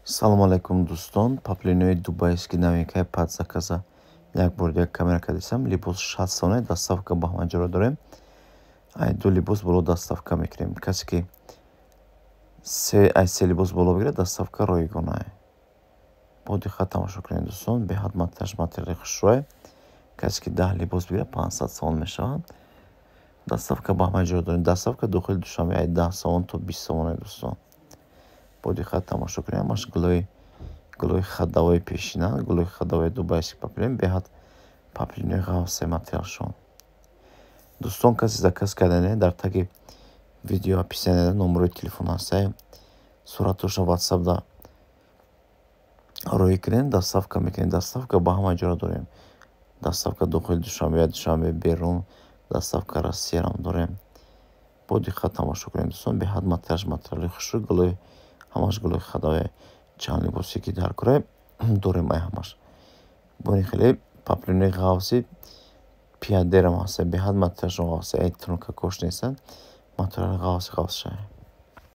Салому алайкум, дӯстон. Поплинои дубайский новинкаи под заказа як бор дигар камера кардисам. Либос 60 сомона, доставка ба ҳама ҷоро дорем. Ай ду либос боло доставка мекунем. Касе ки ай се либос боло бигирад, доставка ройгонае. Бо диққат тамошо кунед, дӯстон, беҳад материалаш материали хушрӯе. Касе ки 10 либос бигирад, 500 сомон мешавад. Доставка ба ҳама ҷоро дорем. Доставка дохили Душанбе ай 10 сомон то 20 сомоне, дӯстон. Бо диққат тамошо кунед, ҳамаш гулои ходовои пешина, гулои ходовои дубайский поплин, беҳад поплинои ғафсе материалшон. Дӯстон, касе заказ кардане, дар таги видео описание номерои телефон ҳастае, суратошро ватсапда роҳӣ кунед, доставка мекунем. Доставка ба ҳама ҷоро дорем. Доставка дохили Душанбе, Душанбе берун, доставка Россиярам дорем. Бо диққат тамошо кунед, дӯстон, беҳад материалаш материали хушрӯй, гулои ҳамаш гулои ходовое. Чанд либосе ки дар кора дорем, ай ҳамаш. Бони хеле поплинои ғафси пиадерам ҳаста, беҳад материалшон ғафсе, ай тунукакош нестанд, материали ғафси ғафсшае.